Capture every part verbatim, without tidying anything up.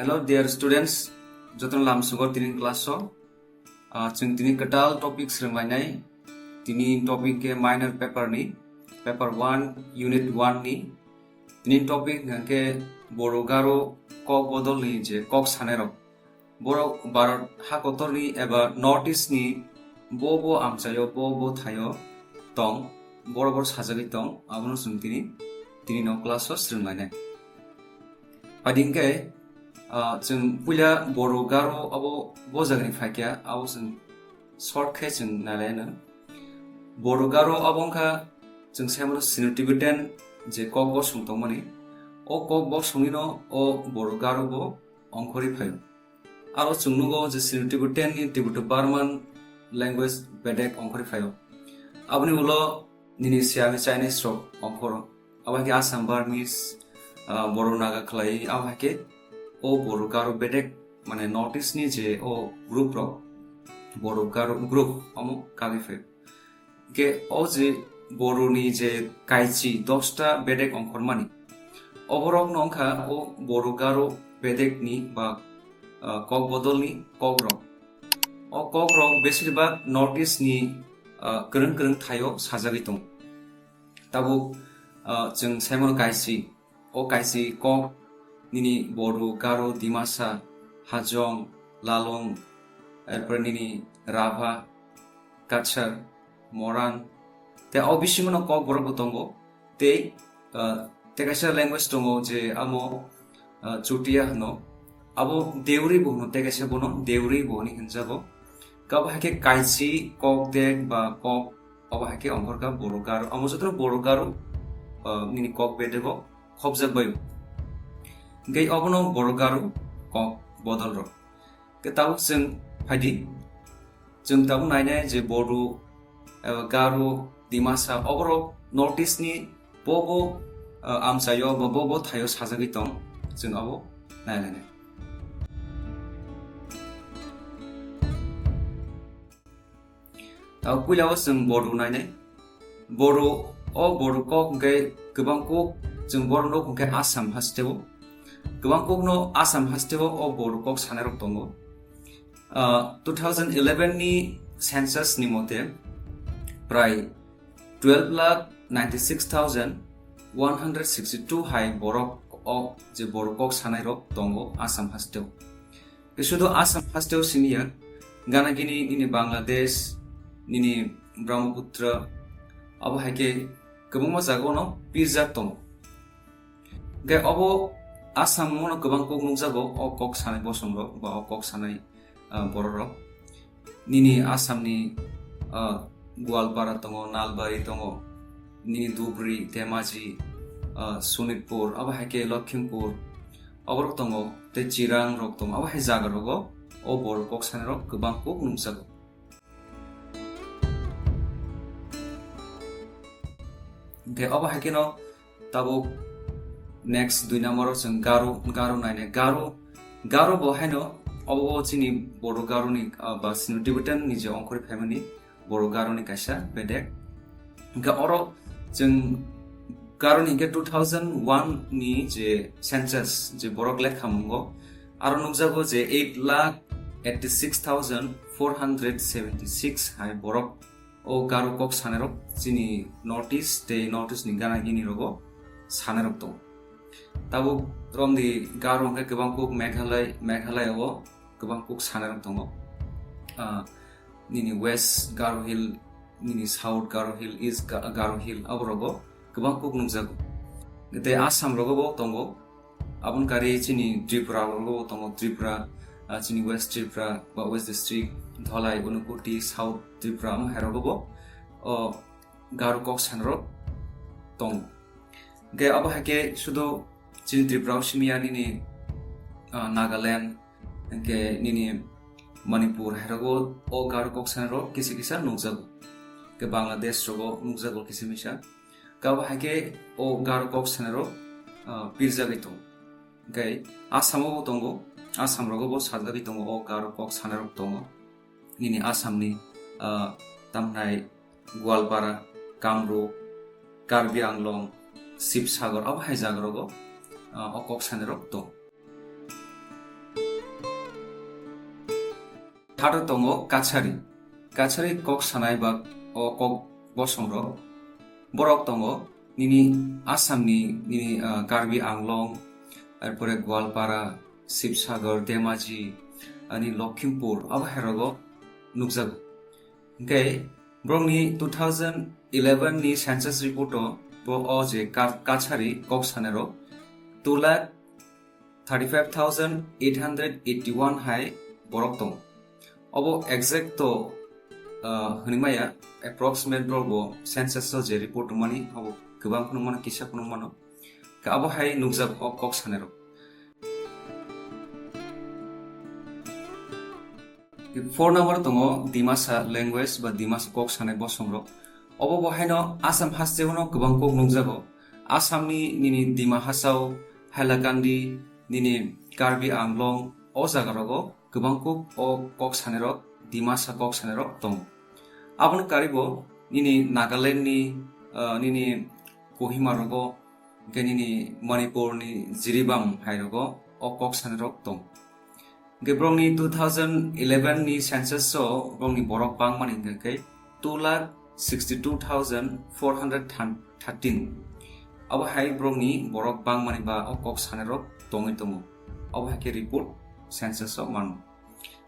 Hello dear students, jotono lamsugo tini class o. Ah, chwng tini kwtal topic swrwnglainai. Tini topic khe minor paper ni, paper one, unit one ni. Tini topic hwnkhe Bodo Garo kok bodol ni je kok sanai rok. Borok Bharat hakotor ni eba North East ni bo bo amchaio, bo bo thaio tong, borok borok sajagwi tong, abono chwng tini, tini no class o swrwnglainai. Adi hwnkhe, ah, chwng puila Bodo Garo abo bo jagani phaikha, abo chwng short khe chwng nailaino. Bodo Garo abo wngkha chwng saimano Sino-Tibetan je kok bosong tongmani, o kok bosongni no o Bodo Garo bo ongkhorwi phaio. Aro chwng nugo je Sino-Tibetan ni Tibeto-Burman language bedek ongkhorwi phaio. Aboni ulo nini Siami Chinese rok ongkhoro. Abo hai khe Assam Burmese, ah, Bodo Naga khlai, abo hai khe o Bodo Garo bedek, mane North East ni je o group rok, Bodo Garo group omo kagwi phaio. Hwnkhe o je Bodo ni je kaichi dosta bedek ongkhormani, oborok no wngkha o Bodo Garo bedek ni ba, ah, kok bodol ni kok rok. O kok rok besirbak North East ni, ah, kwrwng kwrwng thaio sajagwi tongo. Tabuk, ah, chwng saimano kaichi, o kaichi kok nini Bodo, Garo, Dimasa, Hajong, Lalung, erpore nini Rabha, Kachar, Moran, tei o bisingo no kok borok bo tongo. Tei, ah, tei kaisa language tongo je amo, ah, Chutia hwno. Abo Deuri bo hwno, tei kaisa bono Deuri bo hinwi hinjago. Kabo hai khe kaichi kok dek ba kok, abo hai khe ongkhorkha Bodo Garo. Amo jotono Bodo Garo, ah, nini kok bedego khopjak bai. Hwnkhe obono Bodo Garo kok bodol rok. Khe tabuk chwng phaidi, chwng tabuk nainai je Bodo, eh, Garo, Dimasa, oborok North East ni bo bo, eh, amchaio ba bo bo thaio sajagwi tong, chwng abo nailainai. Tabuk puila o chwng Bodo nainai. Bodo, o Bodo kok hwnkhe kwbang kuk chwng borok nuk hwnkhe Assam hasteo. Kwbang kuk no Assam hasteo o Bodo kok sanai rok tongo. Ah, two thousand eleven ni census ni mote prai twelve lakh ninety six thousand one hundred sixty two hai borok o je Bodo kok sanai rok tongo Assam hasteo. Sudu Assam hasteo simi ya, gana gini nini Bangladesh, nini Brahmaputra, abo hai khe kwbangma jaga no pirjak tongo. Hwnkhe obo Assam no kwbang kok nukjago, o kok sanai bosong rok ba o kok sanai, ah, borok rok. Nini Assam ni, ah, Goalpara tongo, Nalbari tongo, nini Dhubri, Dhemaji, ah, Sonitpur, abo hai khe Lakhimpur, oborok tongo, tei Chirang rok tongo, abo hai jaga rogo o Bodo kok sanai rok kwbang kuk nukjago. Hwnkhe obo hai kheno tabuk next dui number o chwng Garo, Garo nainai. Garo, Garo bo haino obo chini Bodo Garo ni, ah, ba chini Tibetan ni je ongkhorwi phaimani Bodo Garo ni kaisa bedek. Hwnkhe oro chwng Garo ni hwnkhe two thousand one ni je census je borok lekha mungo, aro nukjago je eight lakh eighty six thousand four hundred seventy six hai borok o Garo kok sanai rok chini North East tei North East ni gana gini rogo sanai rok tongo. Tabuk romdi Garo hwnkhe kwbang kuk Meghalaya, Meghalaya o kwbang kuk sanai rok tongo. Ah, nini West Garo Hill, nini South Garo Hill, East Ga-, Garo Hill, abo rogo kwbang kuk nukjago. Tei Assam rogo bo tongo. Aboni kari chini Tripura rogo bo tongo, Tripura, ah, chini West Tripura ba West District, Dholai, Unakoti, South Tripura, amo hai rogo bo, o, Garo kok sanai rok tongo. Hwnkhe abo hai khe sudu chini Tripura o simi ya nini, ah, Nagaland, hwnkhe nini Manipur hai rogo o Garo kok sanai rok kisa kisa nukjago. Hwnkhe Bangladesh rogo nukjago kisa misa. Kabo hai khe o Garo kok sanai rok, ah, pirjagwi tongo. Hwnkhe Assam o bo tongo, Assam rogo bo sajagwi tongo o Garo kok sanai rok tongo. Nini Assam ni, ah, tamnai Goalpara, Kamrup, Karbi Anglong, Sibsagar, abo hai jaga rogo, ah, o kok sanai rok tongo. Third o tongo Kachari. Kachari kok sanai ba o kok bosongrok. Borok tongo nini Assamni, nini, ah, Karbi Anglong, erpore Goalpara, Sibsagar, Dhemaji, ani Lakhimpur, abo hai rogo nukjago. Hingke borokni two thousand eleven ni census report o bo o je Ka-, Kachari kok sanai rok two lakh thirty-five thousand eight hundred eighty-one hai borok tongo. Obo exact to, ah, hwnwi maya, approximate borok bo census o je report rwmani abo kwbang phano mano, kisa phano mano. Ka abo hai nukjak o kok sanai rok. Four number tongo Dimasa language ba Dimasa kok sanai bosongrok. Obo bo haino Assam hasteo no kwbang kok nukjago. Assamni nini Dima Hasao, Hailakandi, nini Karbi Anglong, o jaga rogo kwbang kok o kok sanai rok, Dimasa kok sanai rok tongo. Aboni karibo nini Nagaland ni, ah, nini Kohima rogo, hingke nini Manipur ni Jiribam hai rogo o kok sanai rok tongo. Hingke borokni two thousand eleven ni census o borokni borok bangmani hingke khe two lakh sixty-two thousand four hundred thirteen. Abo hai borokni borok bangmani ba o kok sanai rok tongwi tongo. Abo hai khe report census o mano.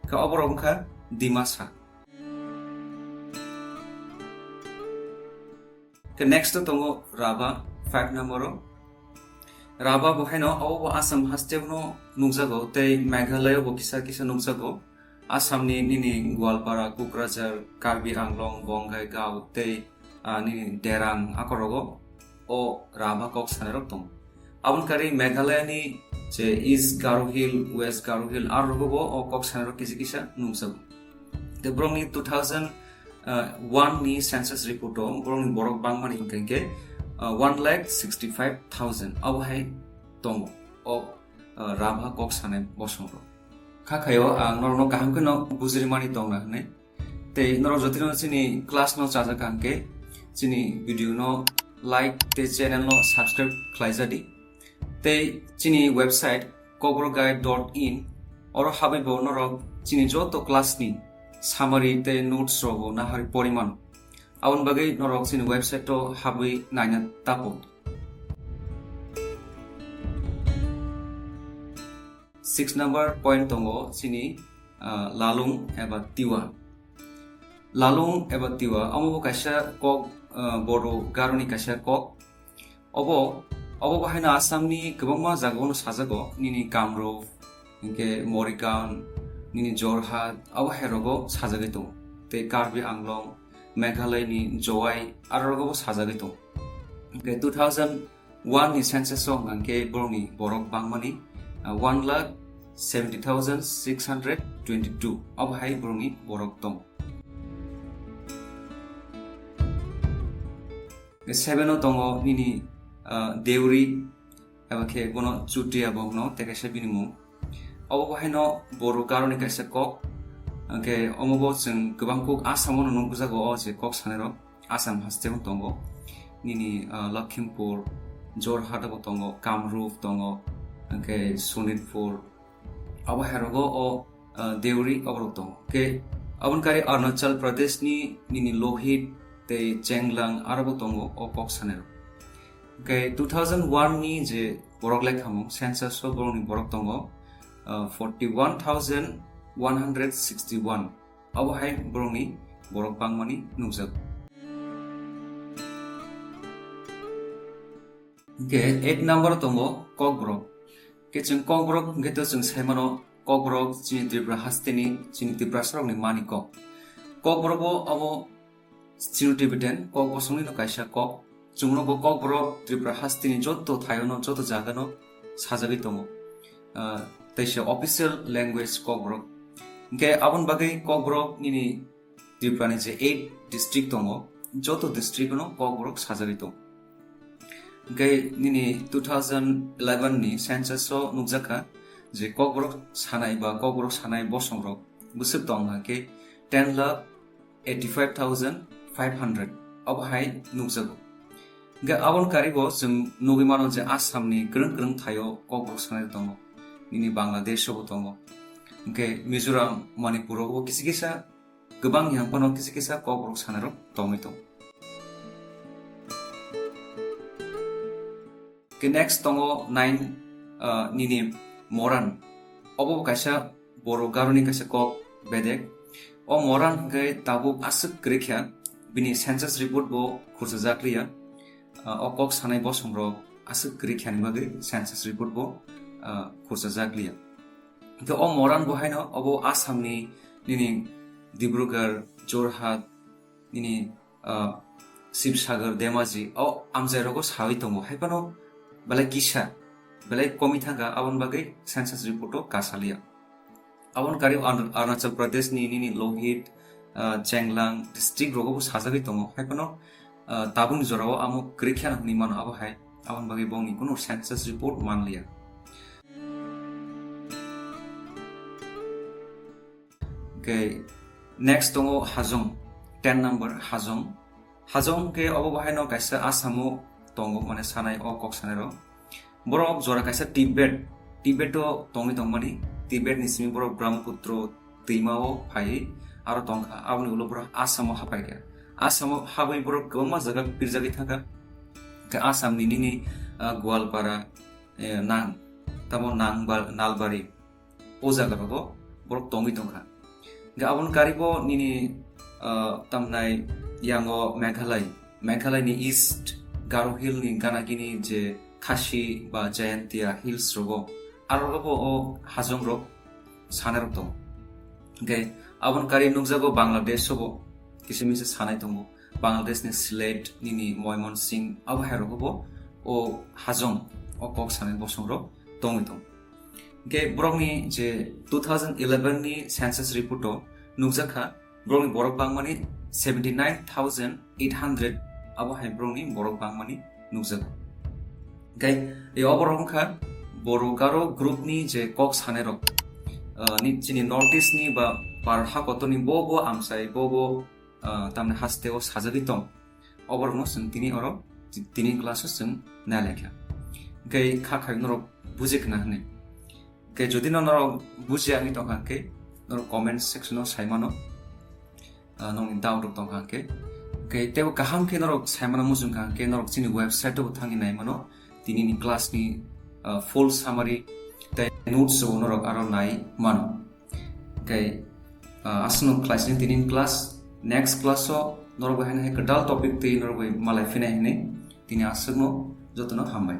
Khe abo rok wngkha Dimasa. Khe next o tongo Raba, five number o. Raba bo haino abo bo Assam hasteo no nukjago tei Meghalaya bo kisa kisa nukjago. Assamni nini Goalpara, Kokrajhar, Karbi Anglong, Bongaigaon tei, ah, nini Derang akorogo o Raba kok sanai rok tongo. Aboni kari Meghalaya ni je East Garo Hill, West Garo Hill, aro rogo bo o kok sanai rok kisa kisa nukjago. Tei borokni two thousand one ni census report o borokni borok bangmani hingka hingke, ah, one lakh sixty-five thousand abo hai tongo o, ah, Raba kok sanai bosong rok. Kha khaio ang norokno kaham kheno bujrimani tongna hwnwi. Tei norok jotino chini class no chajak kaham khe chini video no like tei channel no subscribe khlai jadi. Tei chini website kokborok guide dot in oro habwi bo norok chini joto class ni summary tei notes rok bo nahari pori mano. Aboni bagwi norok chini website o habwi naina tapo. Six number point tongo chini, ah, Lalung eba Tiwa. Lalung eba Tiwa, omo bo kaisa kok, ah, Bodo Garoni kaisa kok. Obo, obo bo haino Assamni kwbangma jagao no sajago, nini Kamrup, hingke Morigaon, nini Jorhat, abo hai rogo sajagwi tongo. Tei Karbi Anglong, Meghalaya ni Jowai, aro rogo bo sajagwi tongo. Hingke two thousand one ni census o hwnkha khe borokni borok bangmani, ah, one lakh seventy thousand six hundred twenty-two. Abo hai borokni borok tongo. Seven o tongo nini, ah, Deuri, abo khe bono Chutia bo hwno, tei kaisa bini mung. Obo bo haino Bodo Garoni kaisa kok. Hwnkhe omo bo chwng kwbang kok Assam o no nukjago o je kok sanai rok. Assam haste o tongo. Nini, ah, Lakhimpur, Jorhat bo tongo, Kamrup tongo, hwnkhe Sonitpur. Abo hai rogo o, ah, Deuri oborok tongo. Hwnkhe aboni kari Arunachal Pradesh ni nini Lohit tei Chenglang aro bo tongo o kok sanai rok. Hwnkhe two thousand one ni je borok lekhamung census o borokni borok tongo, ah, forty one thousand one hundred sixty one. Abo hai borokni borok bangmani nukjago. Hwnkhe eight number o tongo Kokborok. Hwnkhe chwng Kokborok hwnkhe to chwng sai mano Kokborok chini Tripura hasteni, chini Tiprasarokni mani kok. Kokborok bo abo Sino-Tibetan kok bosongni no kaisa kok. Chwngno bo Kokborok Tripura hasteni joto thaiono, joto jagano sajagwi tongo. Ah, teisa official language Kokborok. Hwnkhe aboni bagwi Kokborok nini Tripura ni je eight district tongo, joto district no Kokborok sajagwi tongo. Hwnkhe nini two thousand eleven ni census o nukjakha je Kokborok sanai ba Kokborok sanai bosongrok bwswk tong hwnkhe ten lakh eighty five thousand five hundred abo hai nukjago. Hwnkhe aboni karibo chwng nugwi mano je Assam ni kwrwng kwrwng thaio Kokborok sanai tongo, nini Bangladesh o bo tongo. Hwnkhe Mizoram, Manipur rogo kisa kisa kwbang yang phano kisa kisa kok rok sanai rok tongwi tong. Ke next tongo nine, ah, nini Moran. Obo kaisa Boro Garoni kaisa kok bedek. O Moran hwnkhe tabuk aswk kwrwi kha, bini census report bo khursa jakliya. Ah, o kok sanai bosong rok aswk kwrwi kha ni bagwi census report bo, ah, khursa jakliya. Hwnkhe o Moran bo haino obo Assam ni nini Dibrugarh, Jorhat, nini, ah, Sibsagar, Dhemaji, o amchai rogo sawi tongo, hai phano belai kisa, belai komi thangkha, aboni bagwi census report o kasaliya. Aboni kari Arun-, Arunachal Pradesh ni nini Lohit, ah, Changlang district rogo bo sajagwi tongo, hai phano, ah, tabukni jorao amo kwrwi khe hwnwi mano abo hai, aboni bagwi bongni kunu census report manliya. Hwnkhe next tongo Hajong, ten number Hajong. Hajong khe obo bahaino kaisa Assamo tongo, mane sanai o kok sanai rok. Borok jora kaisa Tibet, Tibet o tongwi tongmani, Tibet ni simi borok Brahmaputra twima o phai aro tongkha, aboni ulo borok Assamo hapaikha. Assamo habwi borok kwbangma jaga pirjagwi thangkha. Hwnkhe Assam ni nini, ah, Goalpara, eh, nang, tamo nang ba-, Nalbari, o jaga rogo borok tongwi tongkha. Hwnkhe aboni karibo nini, ah, tamnai yango Meghalaya, Meghalaya ni East Garo Hill ni ganagini je Khasi ba Jaintia Hills rogo, aro rogo o Hajong rok sanai rok tongo. Hwnkhe aboni kari nukjago Bangladesh o bo kisa misa sanai tongo. Bangladesh ni Sylhet, nini Moymonsing, abo hai rogo bo o Hajong, o kok sanai bosong rok tongwi tongo. Hwnkhe borokni je two thousand eleven ni census report o nukjakha, borokni borok bangmani seventy nine thousand eight hundred, abo hai borokni borok bangmani nukjago. Hwnkhe e oborok wngkha Boro Garo group ni je kok sanai rok, ah, ni chini North East ni ba par ha kotor ni bo bo amchai bo bo, ah, tamni haste o sajagwi tong. Oborokno chwng tini oro ti-, tini class o chwng nai lai kha. Hwnkhe kha khai norok buji khna hwnwi. Hwnkhe jodi no norok buji ya wngwi tongkha hwnkhe norok comment section o sai mano. Ah, nokni doubt rok tongkha hwnkhe. Hwnkhe teibo kaham khe norok sai mano muchung kha hwnkhe norok chini website o bo thangwi nai mano. Tini ni class ni, ah, full summary tei notes rok norok aro nai mano. Hwnkhe, ah, aswkno khlaisini tini ni class. Next class o norok bai haino hai kwtal topic twi norok bai malai phinai hwnwi tini aswkno jotono hambai.